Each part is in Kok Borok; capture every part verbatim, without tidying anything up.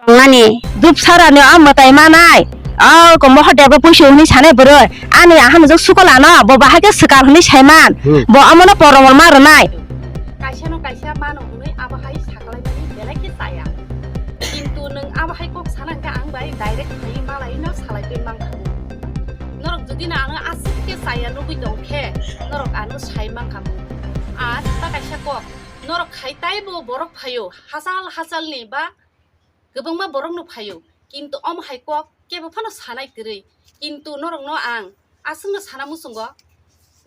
Tongnani dupsarani o mwtai manai, o kombo hotdebo puisu hwnwi sanai bwrwi. Ani aham jok sukolano bo bahai khe swkal hwnwi saiman. Hmm. Bo omono poromor ma rwnai. Kaisa no kaisa mano hwnwi abo hai saklaimani belai khe chaya. Kintu nwng abo hai kok sana hwnkhe ang bai direct hwnwi malaino salai twi mankha. Norok jodi no ano aswk khe chaya nugwi tong khe, norok ano sai mankha. Ar ta kaisa kok, norok khai taibo borok phaio, hachal hachalni ba kwbangma borokno phaio, kintu omo hai kok kebo phano sanai kwrwi. Kintu norokno ang aswkno sana muchungo,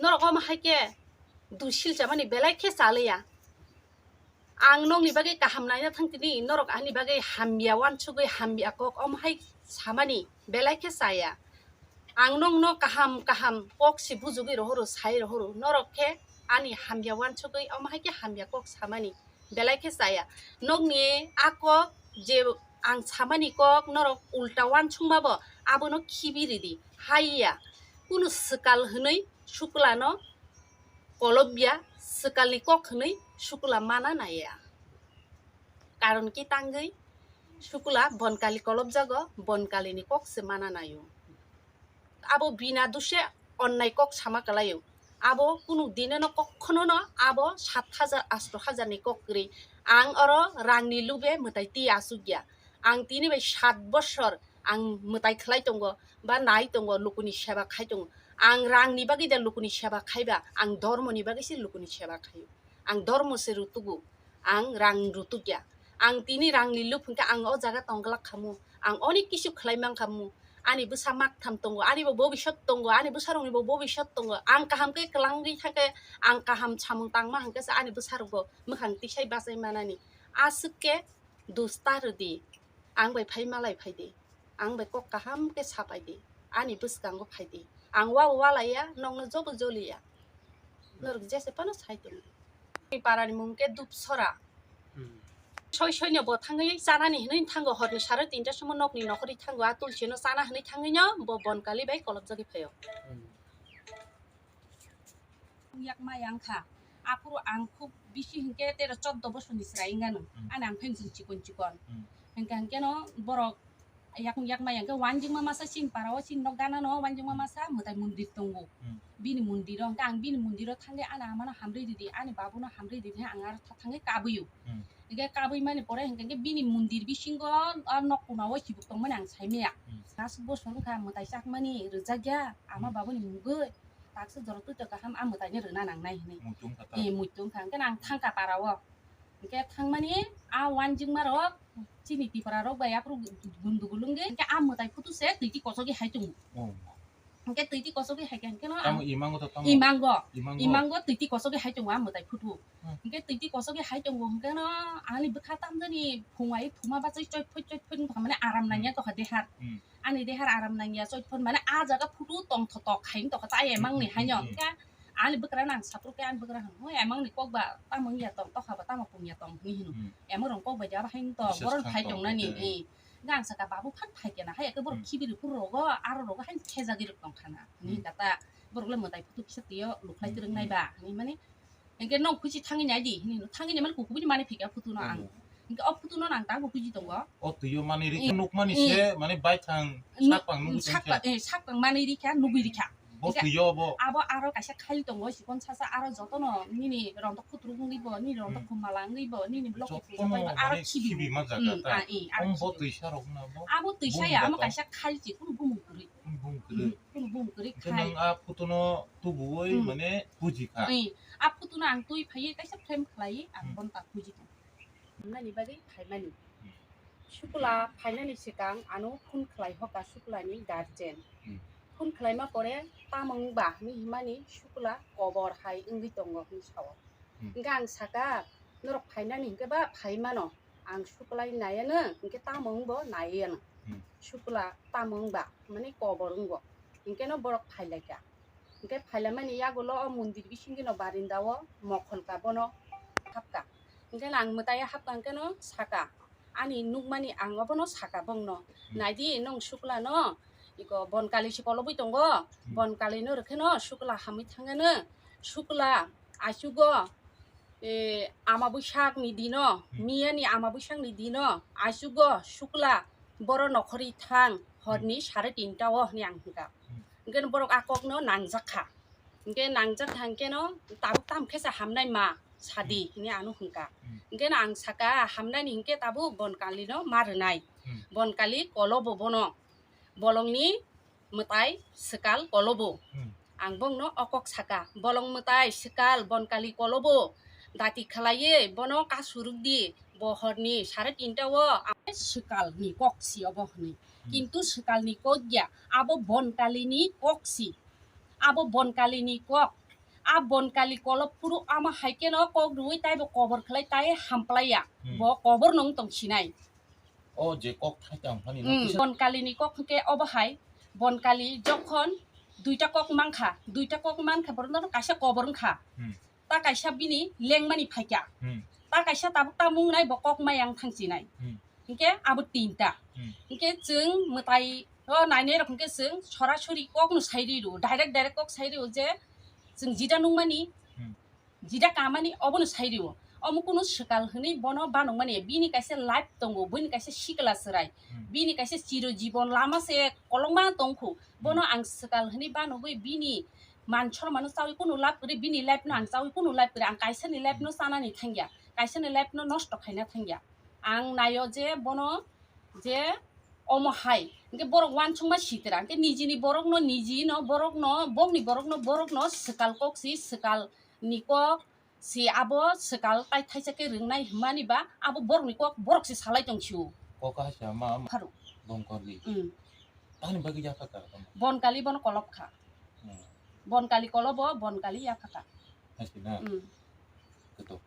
norok omo hai khe dusil chamani belai khe chaliya. Ang nokni bagwi kaham naina thang tini, norok ani bagwi hamya wansugwi hamya kok omo hai samani belai khe chaya. Ang nokno kaham kaham kok se bujugwi rohoro, sai rohoro, norok khe ani hamya wansugwi omo hai khe hamya kok samani belai khe chaya. Nokni a kok je ang samani kok norok ulta wansukma bo abono khibi ridi, haiya. Kunu swkal hwnwi suklano kolobya, swkalni kok hwnwi sukla mana naiya. Karon ki tangwi sukla bonkali kolobjago, bonkalini kok se mana naio. Abo bina dushe onnai kok sama kwlaio. Abo kunu dine no kokhono no abo sat hajar, asto hajar ni kok kwrwi. Ang oro rangni lube mwtai twi achukya. Ang tini bai sat bosor ang mwtai khlai tongo, ba nai tongo, lukuni seba khai tongo. Ang rangni bagwi da lukuni seba khaiba, ang dormoni bagwi se lukuni seba khaio. Ang dormo se rutugo. Ang rang rutukya. Ang tini rangni lub hwnkhe ang o jaga tongglak khamu. Ang onek kisu khlai mankhamu. Ani bwsa maktham tongo, ani bo bobisot tongo, ani bwsarokni bo bobisot tongo. Ang kaham khe kwlangwi thangkhe, ang kaham samung tangma hwnkhe se ani bwsarokbo mwkhang tisai bachai manani. Aswk khe dusta rwdi, ang bai phai malai phaidi, ang bai kok kaham khe sapaidi, ani bwskango phaidi. Ang wa walaiya, nokno jobo joliya. Norok jese phano sai tongdi. Ni parani mung khe Dupsora. Hmm. Soi soino bo thangwi chanani hwnwi thango, horni sare tinta somo nokni nokhorwi thango, a tulsino chana hwnwi thangwino bo bonkali bai kolobjagwi phaio. Hmm. Yak maya wngkha, aphuru ang khub bisi hinkhe tero choddo bosoni chwrai wngano, hmm, ani ang pheng chikon chikon. Hmm. Hinkhe hinkhe no borok Yak, yak maya hwnkhe wanjingma masa chini para o, chini nok gana no wanjingma masa mwtai mondir tongo. Hmm. Bini mondir o hwnkhe ang bini mondir o thangwi ani ama no hamrwi ridi, ani babu no hamrwi ridi, ang aro tha thangwi kabwi o. Hmm. Hwnkhe kabwi mani pore hwnkhe bini mondir bisingo o nok kuna o chibuk tongmani ang sai maya. Hmm. Aswk bosor wngkha mwtai chakmani rwjakya ama, hmm, babu ni mungwi, taksa jora twi to kaham a mwtai no rwna nangnai hinwi. Muitu wngkha ta? Eh, muitu wngkha. Hwnkhe ang thangkha para o. Hwnkhe thangmani a wanjingma rok, chini Tipra rok bai aphuru gundu gulung de, hwnkhe a mwtai phutu se twi twi kochogwi hai tongo. Oh. Hwnkhe twi twi kochogwi hai khe, hwnkhe no tamo ang imango to tamo? Imango. Imango? Imango twi twi kochogwi hai tongo a mwtai phutu. Hmm. Hwnkhe twi twi kochogwi hai tongo, hwnkhe no ani bwkha tamjani phung ai thuma bachai choi phoi choi phoi wngkha, mane aram, hmm, nangya tokha dehar. Hmm. Ani dehar aram nangya choi phon, mane a jaga phutu tongthotok hai wng tokha ta emang ni, hmm, haino. Hmm. Hwnkhe ani bwkra no ang sapruk khe ani bwkra hwn, "Hoi, emang ni kok ba tamo wngya tong, tokha ba tamo pungya tong," hinwi hino. Hmm. Emang rong kok ba jara hai wng tong, boron phai tongnani. Hmm. Hwnkhe ang sakha, "Babu phan phai kena, hai khe borok, hmm, khibiri phuru rogo, aro rogo hai thejagwi rok tong khana," hinwi, hmm, hwnkha ta. Borok le mwtai phutu kisa twi o lukhlai, hmm, twrwng nai, hmm, ba hinwi mani. Hingke nok kuchi thangwi nai di, hini thangwi nai mani kukubi ni mani phika phutu no ang. Hmm. Hingke o phutu no ang tabuk kuchi tongo. O twi o mani rikha, eh, nukmani, eh, se mani baithang, nuk-, sakpang nugwi sakpang, tongkha. Eh, sakpang mani rikha, nugwi rikha. Bo hingke twi o bo. Abo aro kaisa khali tongo, sikon sasa aro jotono nini rontok khutruk wngwi bo, nini rontok, hmm, khumala wngwi bo, nini block jotono office bai bo aro mani khibi khibi bo. Ma jaga, hmm, ta. Ah, eh, aro om bo khibi. Twisa rok na bo. Abo twisa ya, amo kaisa khali chi, kunu bumung kwrwi. Bumung kwrwi. Hmm, kunu bumung kwrwi khai. Hingke nwng a photo no tubuwi, hmm, mane buji kha. Eh, a photo no ang twi phaiwi kaisa frame khlaiwi ang, hmm, bonta buji kha. Nani bagwi phaimani. Hmm. Sukla phainani swkang ano phone khlai hoka suklani guardian. Hmm. Phone khlaima pore tamo wngba hinwi himani sukla kobor hai wngwi tongo hinwi sao. Hmm. Hingke ang saka, "Norok phainani hingke ba phai mano, ang suklai naiya no, hingke tamo wngbo naiya no." Hmm. Sukla tamo wngba, mane kobor wngbo. Hingke no borok phailaika. Hingke phailaimani yagulo o mondir bisingni no barinda o mokhol ka bono hapka. Hingke ang mwtai hapka hingke no saka, ani nukmani ang obono saka bongno, hmm, "Naidi nwng sukla no, iko bonkali se kolobwi tongo, hmm, bonkali no rwkhe no sukla hamwi thangya no, sukla achugo, E, ama bwsakni dino, Hmm. Miyani ama bwsakni dino, aisugo sukla boro nokhorwi thang horni Hmm. sare tinta o hwnwi ang hwnkha. Hmm. Hwnkhe borok a kokno nangjak kha. Hwnkhe nangjak kha hwnkhe no tabuk tam khe se hamnai ma sadi Hmm. hwnwi ano hwnkha. Hmm. Hwnkhe no ang saka hamnai ni hwnkhe tabuk bon kali no ma rwnai. Hmm. Bon kali kolobo bono. Bolongni mwtai swkal kolobo. Hmm. Ang bongno o kok saka, bolong mwtai swkal bon kali kolobo dati khlaiwi bono kasu rwkdi, bo horni sare tinta o ang swkalni kok si obo hwnwi. Hmm. Kintu swkalni kok ya, abo bon kalini kok si. Abo bon kalini kok. A bon kali kolob phuru ama hai kheno kok rwui taibo kobor khlai tai hamplai ya. Hmm. Bo kobor no wng tong sinai. O je kok thai tong hani no Hmm, kisa. Bon kali ni kok hwnkhe obo hai, bon kali jokhon duita kok mankha, duita kok mankha borok no kaisa kobor wngkha. Hmm. Ta kaisa bini lengmani phaikha. Hmm. Ta kaisa tabuk ta mungnai bo kok mayang thangchinai. Hmm. Hwnkhe abo tinta. Hmm. Hwnkhe chwng mwtai o nainai rok hwnkhe chwng sorasori kok no sai ri rw, direct direct kok sai ri rw je chwng jida nungmani. Hmm. Jida kamani obono sai rio. Omo kunu swkal hwnwi bono banokmani, bini kaisa life tongo, buini kaisa sikla chwrai, Hmm. Bini kaisa chiro jibon lama se kolokma tongkhu. Bono Hmm. Ang swkal hwnwi banogwi bini man chormano chawi kunu lab kwrwi, bini life no ang chawi kunu lab kwrwi, ang kaisani life no chanani thangya, kaisani life no nosto khaina thangya. Ang naio je bono je omo hai, hwnkhe borok uansukma sitra, hwnkhe nijini borokno, nijino borokno, bokni borokno, borokno swkal kok si, swkal ni kok si abo swkal tai thaisa khe rwngnai hwnmani ba abo borokni kok borok se salai tong sio. Kok kaisa ma, ma Pharo. Bon kali. Mm. Tani bagwi yakha ka tamo. Bon kali bono kolop kha. Hmm. Bon kali kolobo, bon kali yakha ka. Hai si na? Mm. Ketok.